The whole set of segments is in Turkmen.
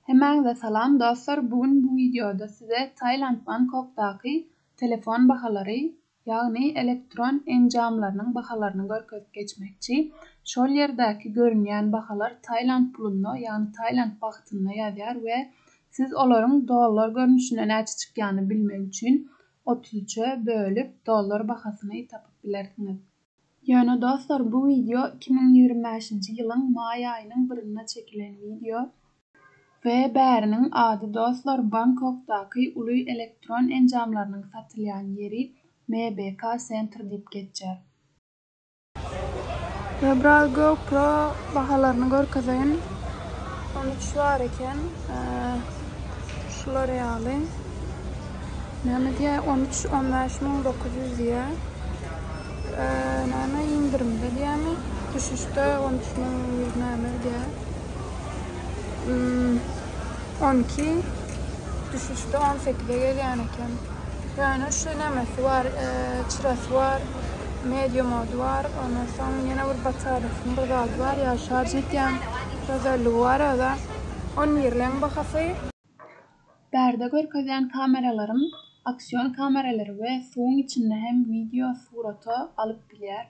Hemmäňize salam dostlar bu gün bu wideoda size Tailand Bangkokdaky telefon bahalary ýagny elektron enjamlarynyň bahalaryny görkezip geçmekçi. Şol ýerdäki görünýän bahalar Tailand pulunda ýagny Tailand bahtynda ýazýar we siz olaryň dollar görnüşinde näçe çykýanyny bilmek üçin 33-e bölüp dollar bahasyny tapyp bilersiňiz. Ýöne dostlar bu wideo 2025-nji ýylyň maý aýynyň birinde çekilen wideo we bäriniň ady dostlar Bangkokdaky uly elektron enjamlarynyň satylýan ýeri MBK Center diýip geçýär. We biraz GoPro bahalaryny görkezeýin. 13 bar eken. Şular ýaly. Näme diýýär? 13 15900 diýýär. Näme indirimde diýýärmi? Düşüşde 13100 näme diýýär. 12 düşüşde 18-e gelýän eken. Ýöne şu nämesi bar, çyrasy bar, media mody bar, ondan soň ýene bir batarýasynyň bir zady bar, ýa şarj edýän özelligi bar özä. 11-leň bahasy. Bärde görkezýän kameralarym aksion kameralary we suwuň içinde hem wideo surata alyp bilýär.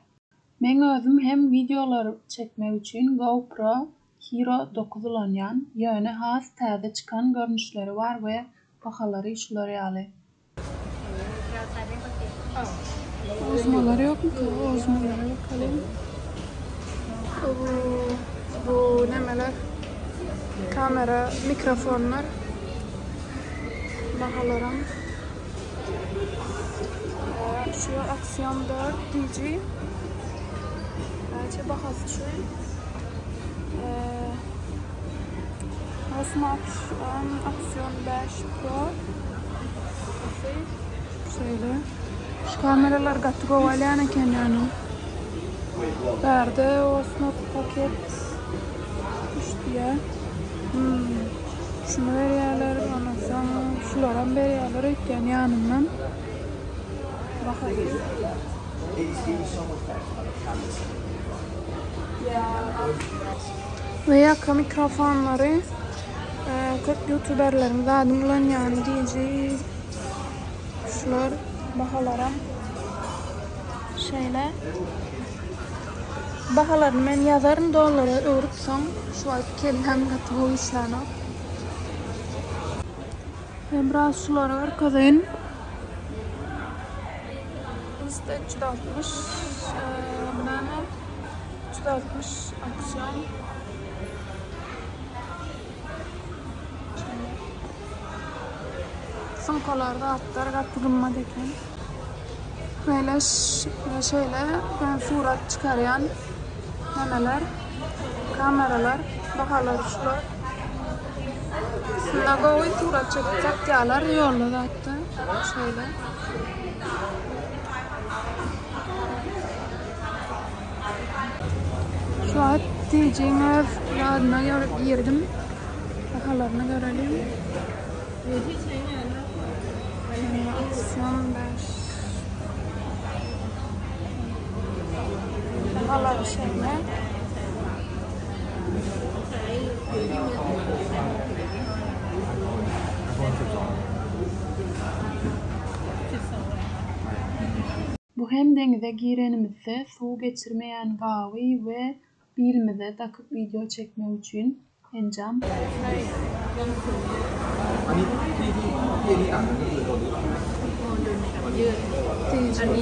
Meň özüm hem wideolar çekmek üçin GoPro Hero 9 ulanýan, ýöne has täze çykan görnüşleri bar we bahalary şular ýaly. Ozmalar ýokmyka? Ozmalara bakalyň. Bu nemeler? Kamera, mikrofonlar. Bahalaram. Şu Axiom 4 DG. Näçe bahasy şu? Osmo Axiom 5 Pro. Şeýle. Şu kameralar gaty gowy alýan eken ýöne. Bärde Osmo paket 3 diýýär. Hmm. Şuny berýärler, ondan soň şularam berýärler öýtýän ýanyndan. Bahasy. We ýaka mikrofonlary köp ýutuberleriň zadyny ulanýan DJ şular bahalaram şeýle. Bahalaryny men ýazaryn dollara öwrüp soň şu wagt kelläm gaty gowy işlänok. Men biraz şulary görkezeýin. Insta 360 bu näme? 360 aksiyon. Sumkalar zatlar gaty gymmat eken. Böyle şeýle surat çykarýan nämeler, kameralar, bahalary şular. Şunda gowy surat çekip satýarlar ýolda zatda. Şeýle. Şu wagt TJ-iň öz zadyna girdim. Bahalaryny göreliň. Aksiyon 5. Bahalary şeýle. Bu hem deňize girenimizde suw geçirmeýän gaby we bilimize dakyp wideo çekmek üçin enjam.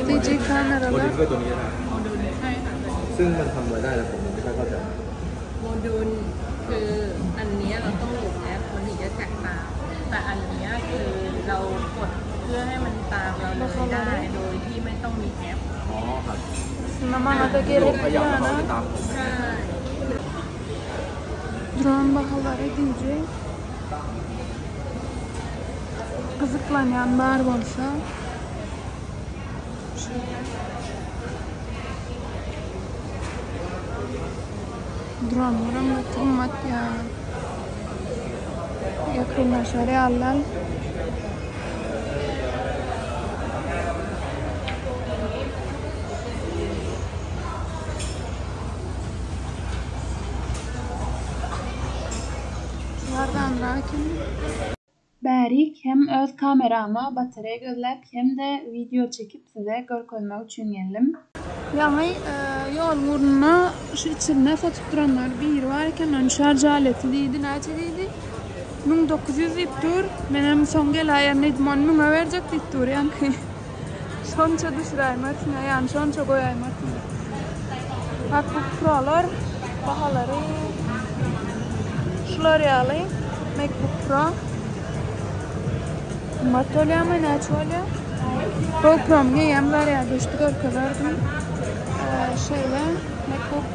DJ kameralar. Maňa-da gerek ýöne. Dron bahalary DJ. Gyzyklanýan bar bolsa. Şeýle. Dronlaram gaty gymmat ýa. Ýakynlaşar ýalylar. arzanrak eken. Bärik hem öz kamerama batareý gözläp hem-de wideo çekip size görkezmek üçin geldim. Ýaňy ýoluň ugrunda şu içinde satyp duranlar biri bar eken, ony şarj aleti diýdi, näçe diýdi? 1900 diýip dur. Menem soň geläýerin diýdim, ony müňe berjek diýip dur ýaňky. Şonça düşüräýmersiň-ä, ýagny şonça goýaýmarsyň. MacBook Pro-lar bahalary şular ýaly. MacBook Pro gymmat bolýarmy, näçe bolýar? GoPro-m eýýäm zarýady düşdi, görkezerdim. Şeýle MacBook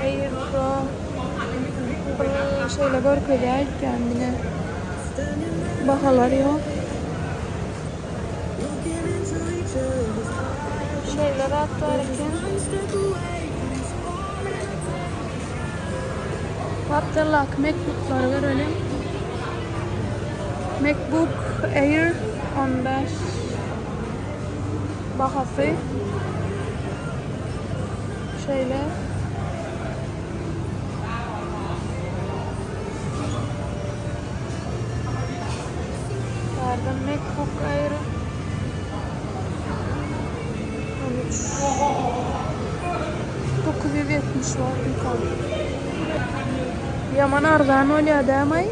Air Pro şeýle görkezýär öýtýän diňe. Bahalary ýok. Şeýle zat bar eken. Gapdaldaky MacBook-lary göreliň. MacBook Air 15 bahasy şeýle. Bärde MacBook Air 13 970 bar ýuka. Ýaman arzan bolýar dämaý?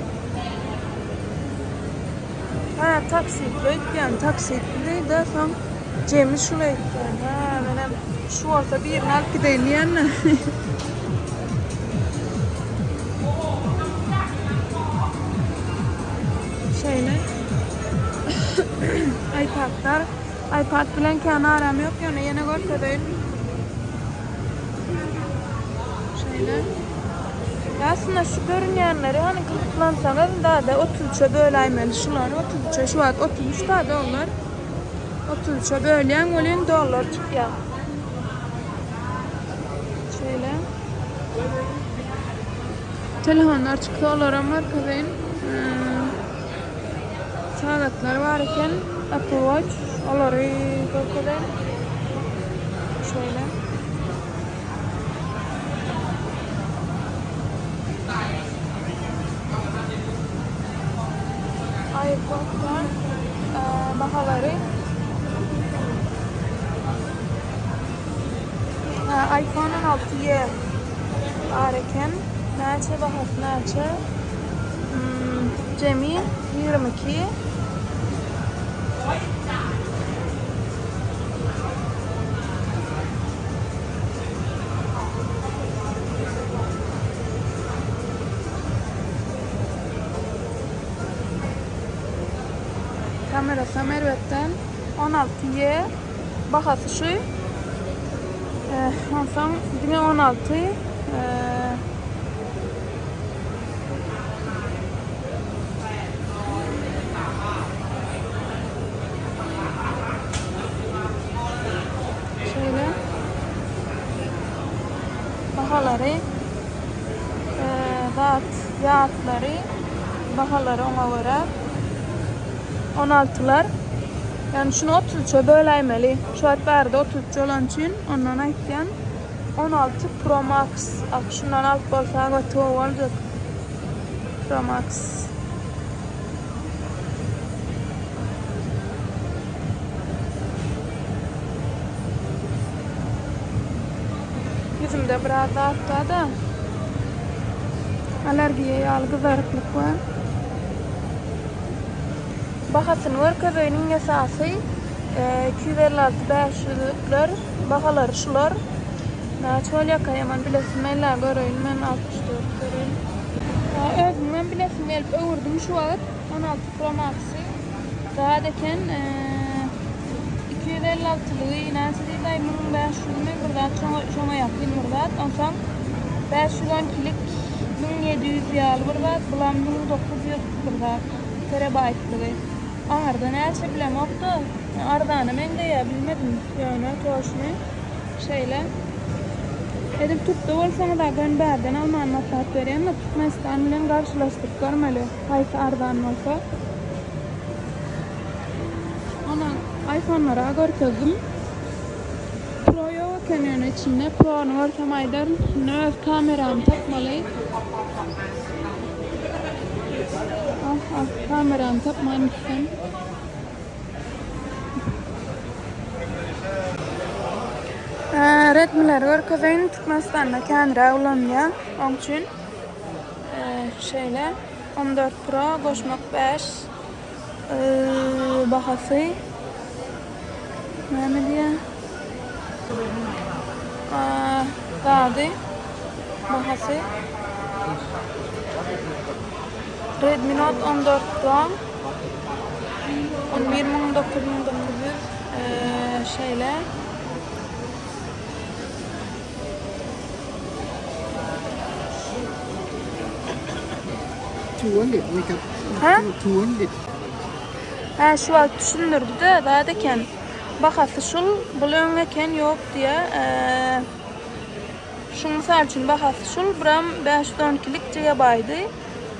Ha, taksitli öýtýän, taksitli-de soň jemi şul öýtýän. Ha, menem şu bolsa birini alyp gideýin diýen-de. Şeýle. iPadlar. iPad bilen kän aram ýok, ýöne ýene görkezeýin. Şeýle. Aslynda şu görünýänleri hani gyzyklansaňyz dada 33-e böläýmeli şulary 33-e şu wagt 33 da dollar. 33-e bölýäň welin dollar çykýar. Şeýle. Telefonlar çyksa olaram görkezeýin. Sagatlar bar eken. Apple Watch. Olary görkezeýin. Şeýle. iPhone bahalary. iPhone 16e bar eken. Näçe bahasy näçe? Jemi 22. Kamerasam erbet däl. 16e bahasy şu. Onsoň diňe 16 Şeýle bahalary zat ýatlary bahalary oňa görä 16-lar. Ýani şuny 33-e böläýmeli. Şu wagt bärde 33 bolany üçin ondan aýtýan. 16 Pro Max. Ah, şundan alyp bolsa gaty gowy boljak. Pro Max. Ýüzümde biraz zat bar-da. Allergiýa ýaly gyzaryklyk bar. Bahasyny görkezeýin iň esasy 256 500-lükler bahalary şular. Näçe bolýarka ýaman bilesim gelýär göreýin men 64 göreýin. Özümem bilesim gelip öwürdim şu wagt 16 Pro Max-y. Zat eken 256-lygy näçe diýdi-aý 1500-mi bir zat şoňa şoňa ýakyn bir zat. Onsoň 512-lik 1700 ýaly bir zat, bulam 1900 bir zat terabaýtlygy. Aňyrda näçe bilemok-da, arzana meňzeýär bilmedim ýöne toşny. Şeýle. Edil türkde bolsaňyz-a göni bärden almany maslahat berýän-de, Türkmenistan bilen garşylaşdyryp görmeli, haýsy arzan bolsa. Ondan iPhone-lara görkezdim. Pro ýok eken ýöne içinde. Pro-ny görsem aýdaryn. Indi öz kameramy tapmaly. Kamerany tapman gitsem. Redmileri görkezeýin. Türkmenistanda känräk ulanylýar. Oň üçin şeýle 14 Pro goşmak 5 bahasy näme diýýär? Zady bahasy Redmi Note 14 Pro 11 9900 şeýle. Hä? Hä, şu wagt düşündirdi-de, zat eken. Bahasy şul, bul öň eken, ýok diýýär. Şuň mysal üçin bahasy şul, buram 512-lik gigabaýdy,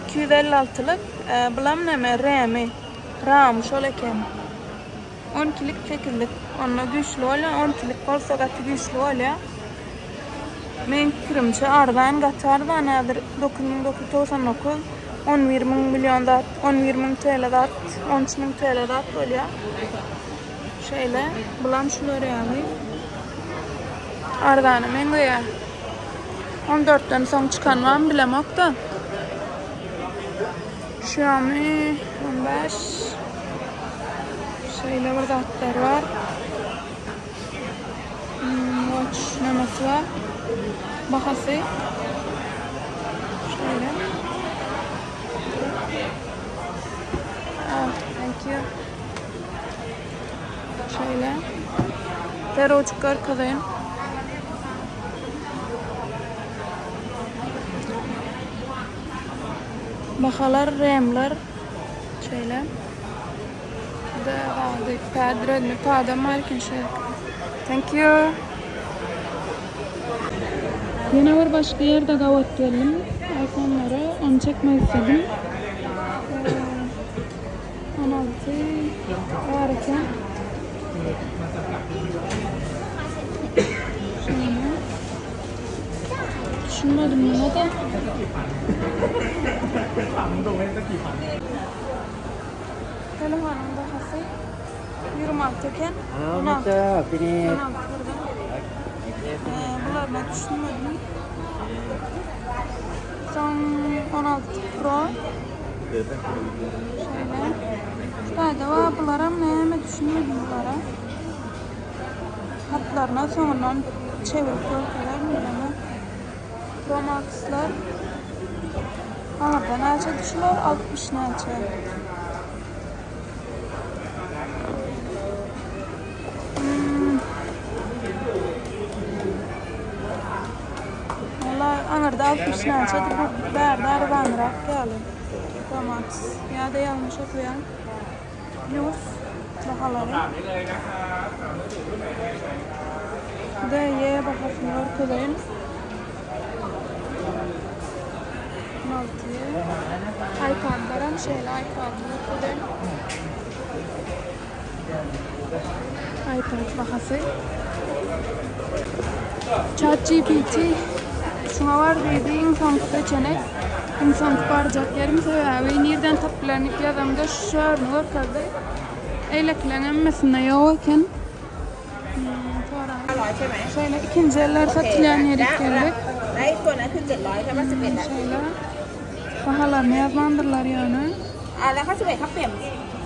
256-lyk, bulam näme, RAM-i, RAM-y şol eken. On ikilik, sekizlik. Onda güýçli bolýar. On ikilik bolsa gaty güýçli bolýar. Meň pikirimçe arzan, gaty arzan häzir 9999, 11 müň million zat, 11 müň TL zat, 13 müň TL zat bolýar. Şeýle, bulam şular ýaly. Arzana meňzeýär. 14-den soň çykan barmy bilemok-da. Xiaomi 15 şeýle bir zatlar bar. Hmm, watch nämesi bar? Bahasy şeýle. Ah, thank you. Şeýle. Derowjyk görkezeyim. Bahalar remler şeýle. Bu-da galdy. Pad Redmi Padam bar eken şu ýerde. Thank you. Ýene bir başga ýerde gabat geldim. iPhone-lara ony çekmek istedim. 16 bar eken. Şeýle. Düşünmedim muňa-da. Telefonyň bahasy 26 eken. 16. 16 birden. Bularyna düşünmedim. Soň 16 Pro. Şeýle. Şaýda bar, bularam näme düşünmedim bulara. Hatlaryna soňundan çevirip görkezerin bilemok. Pro Max'lar aňyrda näçedi şular? 60 näçe. Hmm. Valla aňyrda 60 näçedi bu bärde arzanrak ýaly. Pro Max. Ýa-da ýalňyş okaýan. Plus bahalary. DY bahasyny görkezeýin. 16 iPadlaram şeýle iPad görkezeýin. iPad bahasy. ChatGPT şuňa bar diýdi iň soňky seçenek. Iň soňky barjak ýerim sebäbi nirden tapyp bilerin diýip ýazamda şuny görkezdi. Eýlekileň hemmesinde ýok eken. Şeýle ikinji eller satylýan ýerik geldik. Şeýle bahalaryny ýazmandyrlar ýöne.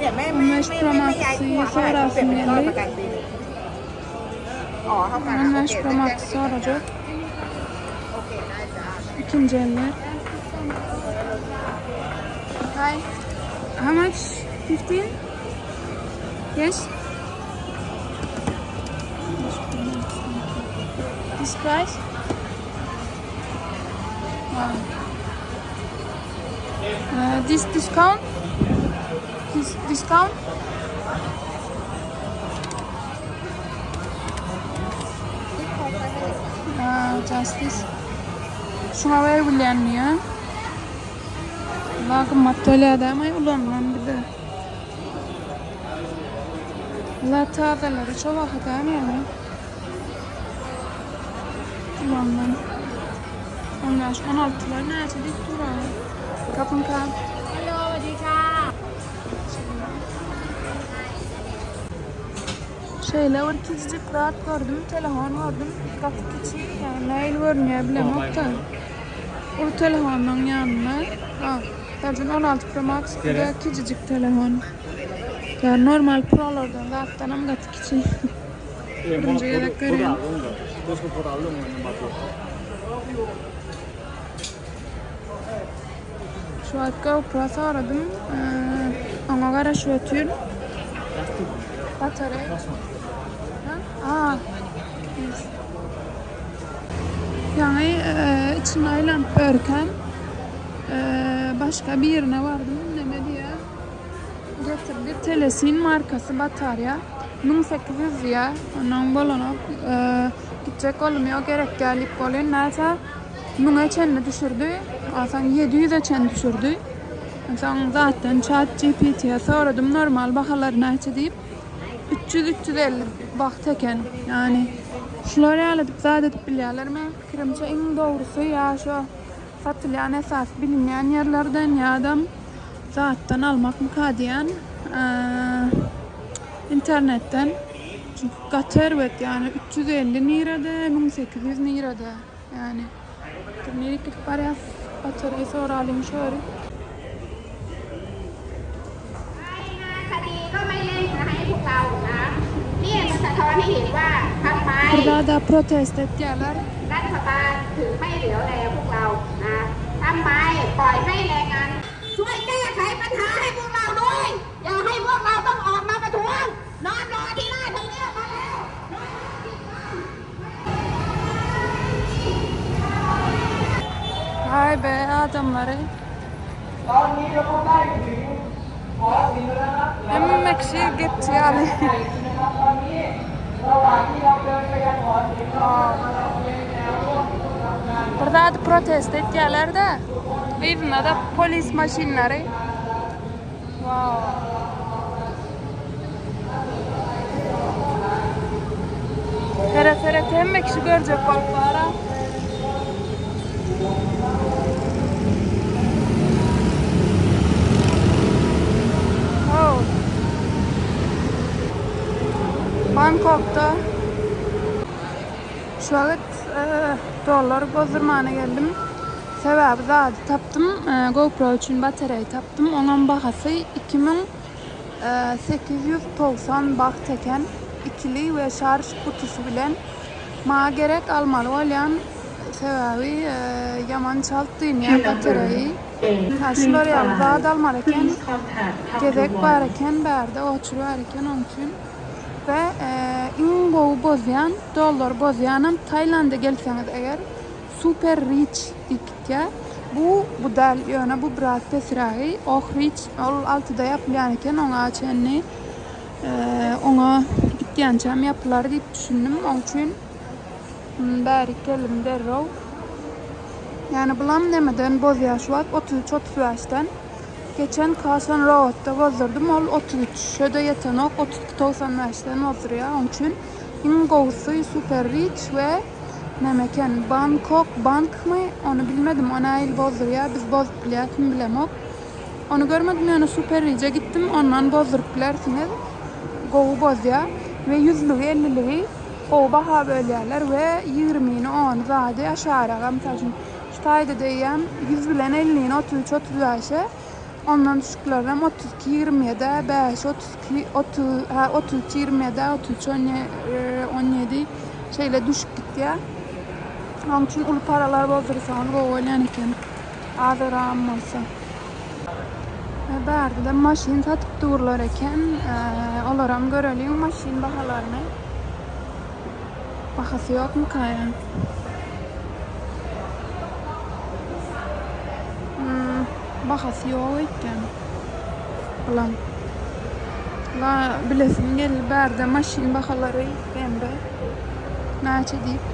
15 Pro Max-y sorasym geldi. 15 Pro Max sorajak. Ikinji eller. Hi. How much? 15? Yes? This price? Wow. Uh, this discount? This discount? Uh, justice. Şuňa ber bilýän diýýä. La gymmat bolýar dämi ulanman bir-de. La tazeleri şo wagty dämi ýaňy. Ulanman. 15, 16-lar näçe diýip dur aga. Kapyn ka. Hello, สวัสดีค่ะ. Şeýle bir kiçijik zat gördüm, telefon gördüm. Gaty kiçi, ýagny nähili görünýär bilemok-da. Uly telefonyň ýanynda, a, mysal üçin 16 Pro Max bu-da kiçijik telefon. Ýagny normal Pro-lardan zatdanam gaty kiçi. Birinji gezek görýän. Şu wagt GoPro soradym. Oňa garaşyp otyryn. Batareý. Ha? Yes. Ýaňy içini aýlanyp ýörkäm, başga birine bardym. Neme diýýär? Getirdi Telesin markasy batarýa. 1800 diýýär. Ondan bolanok. Gitjek boldum, ýok gerek däl diýip bolýan. Näçe? Müňe çenli düşürdi. Onsoň 700-e çenli düşürdi. Onsoň zatdan chat GPT-ye soradym normal bahalary näçe diýip. 300-350 baht eken. Ýagny şular ýaly edip zat edip bilýärler. Meň pikirimçe iň dogrusy ýa şo satylýan esasy bilinýän ýerlerden ýa-da zatdan almakmyka diýýän. Internetden. Çünki gaty erbet ýagny 350 nirede, 1800 nirede. Ýagny dur nirek gidip barýas? Batareý soralyň şu ýeri. Bir zada protest etýärler. Vay be adamlary. Hemme kişi gepçi ýaly. Bir zady protest etýärler-de, yzynda-da polis maşynlary. Wow. Seret seret hemme kişi görjek bolup bara. Oh. Bangkokda şu wagt e, dollar bozdurmana geldim. Sebäbi zady tapdym. E, GoPro üçin batareý tapdym. Onuň bahasy 2890 baht eken. Ikili we şarj gutusy bilen. Maňa gerek almaly bolýan. Sebäbi ýaman çalt dynýar batareýi. Ha şular ýaly zat almaly eken. Gezek bar eken bärde oçur bar eken oň üçin. We iň gowy bozýan dollar bozýanam Taýlanda gelseňiz eger Super Rich diýip gitýär. Bu bu däl ýöne bu biraz pesrägi. Oh Rich ol altyda ýapylýan eken oňa çenli oňa gitýänçäm ýapylar diýip düşündim. Oň üçin bärik geldim derrew. Ýani bulam nemeden bozýar şu wagt 33 35-den. Geçen Kaşan Roadda bozdurdym ol 33-e-de ýetenok 32 95-den bozdurýar. Oň üçin iň gowusy Super Rich we Näme eken, Bangkok bankmy, ony bilmedim, o nähili bozdurýar, biz bozup bilýäsmi bilemok. Ony görmedim, ýöne Super Rije gitdim, ondan bozduryp bilersiňiz. Gowy bozýar we ýüzlügi, elliligi gowy baha bölýärler we ýigrimini, ony zady aşagyraga, mysal üçin, şu taýda diýýän ýüz bilen ellini 33, 35-e, Ondan düşüklerinem 32 27 5 32 30 hä 33 27 33 17 şeýle düşüp gitýär. Onuň üçin uly paralar bozdursaňyz gowy bolýan eken. Azyram bolsa. Bärde-de maşyn satyp durlar eken. Olaram göreliň maşyn bahalaryny. Bahasy ýokmyka ýa? Hmm, bahasy ýok öýtýän. Bulam. La bilesim geldi bärde maşyn bahalary BMW näçe diýip.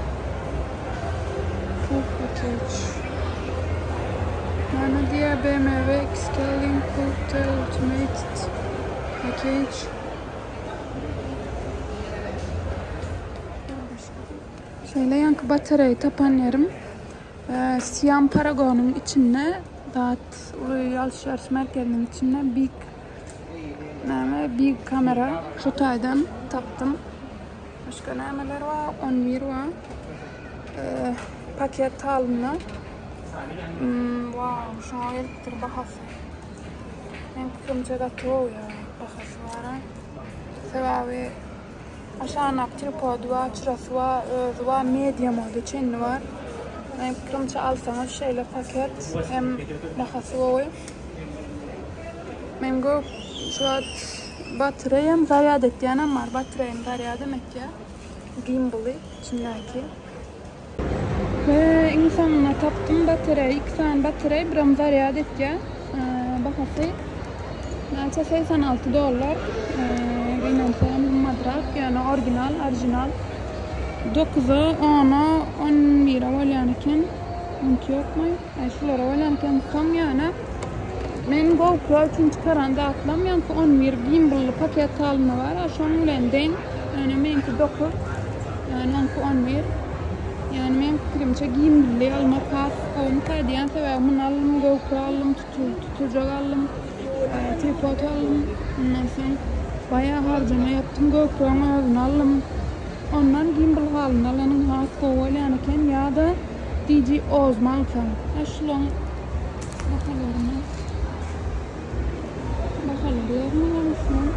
Full package. Näme diýýär BMW X-Link Full Ultimate Package. Şeýle ýaňky batareýi tapan ýerim Siam Paragonyň içinde zat uly alşyryş merkeziniň içinde big näme big kamera şu taýdan tapdym. Başga nämeler bar? 11 bar. Paket halynda. Wow, şoňa gelipdir bahasy. Meň pikirimçe gaty gowy ýa bahasy bar-a. Sebäbi aşagyndaky tripody bar, çyrasy bar, özi bar, media moda çenli bar. Meň pikirimçe alsaňyz şeýle paket hem bahasy gowy. Men gök şu wagt batareýam zarýad etýänem bar. Batareýam zarýadam etýär. Gimbaly içindäki. We iň soňunda tapdym batareý. Iki sany batareý, birem zarýad etýär. Bahasy näçe 86 dollar. Gynansagam gymmadrak, ýöne original, original. 9-a, 10-a, 11-e bolýan eken. Onki ýokmy? Aý şulara bolýan eken. Soň ýöne men GoPro üçin çykaran zatlam ýaňky 11 gimbally paket halynda bar. Şoň bilen deň. Ýöne meňki 9. Ýöne oňki 11. Ýöne meň pikirimçe gimbally almak has gowumyka diýýän. Sebäbi muny aldym, GoPro aldym, tutujak aldym, tripod aldym. Ondan soň baýagy harjama ýapdym, GoPro-nyň özüni aldym. Ondan gimbal halynda alanyň has gowy bolýan eken ýa-da DJ Ozma alsaň. Ha şulaň bahalaryny bahalary ýazmagan şulaň.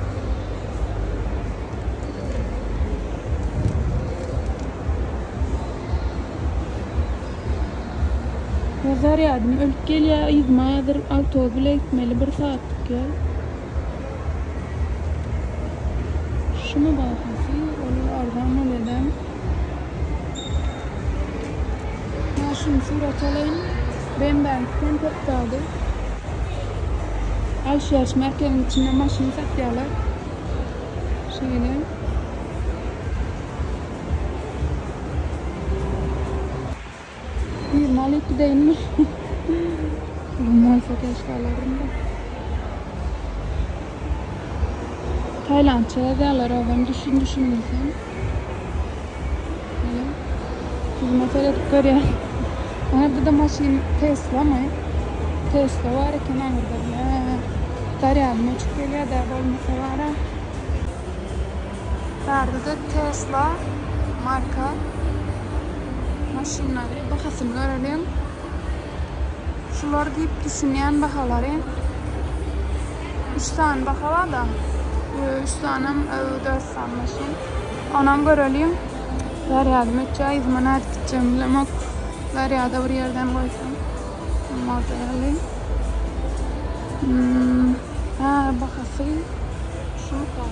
Ya zarýadym ölüp gelýär yzyma häzir awtobus bile gitmeli bir saatlyk ýol. Şumy bahasy ol arzan bolýada. Ýa şuny surat alaýyn. BMW-niňkiden köp zady. Alşyryş merkeziniň içinde maşyn satýarlar. Şeýle. Birini alyp gideýinmi? Pulum bolsa keşke alardym-da. Tailandça ýazýarlar özem düşün düşünmesem. Ýöne ýüzüme seredip görýän. Aňyrda-da maşyn Teslamy? Tesla bar eken aňyrda. Ýa zarýadym öçüp gelýär-dä bolmasa bar-a. Bärde-de Tesla marka maşynlary bahasyny göreliň. Şular diýip düşünýän bahalary. Üç sany baha bar-da. Üç sanam, dört sany maşyn. Onam göreliň. Zarýadym öçýär, yzyma nädip gitjegimi bilemok. Zarýada bir ýerden goýsam. Modeli. Hmm, ha, bahasy şumyka?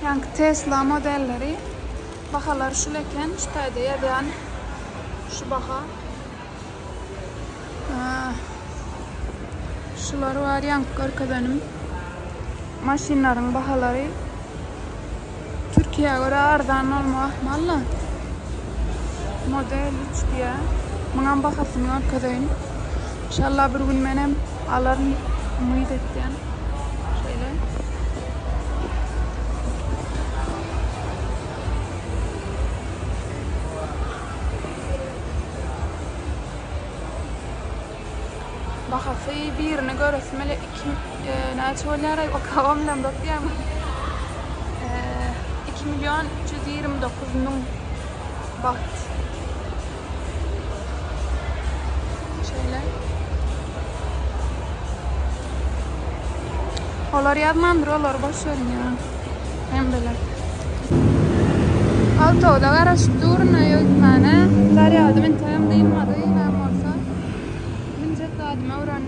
Ýaňky Tesla modelleri bahalary şul eken, şu taýda ýazýan şu baha. Şular bar ýaňky görkezenim. Maşynlaryň bahalary Türkiýä görä arzan bolmagy ahmal-da. Model 3 diýýär. Muňam bahasyny görkezeýin. Inşallah bir gün menem alaryn umyt etýän. Şeýle. Bahasy birini göresim ele iki näçe bolýar-aý okabam bilemzok diýýärmi? 2 million 329 müň baht. Şeýle. Olar ýazmandyr, olary boş beriň ýa. Hemmeler. Awtoda garaşyp durun öýe gitmäne. Zarýadym entegem dynmady, näme bolsa. Münjek zadymy öwrendim.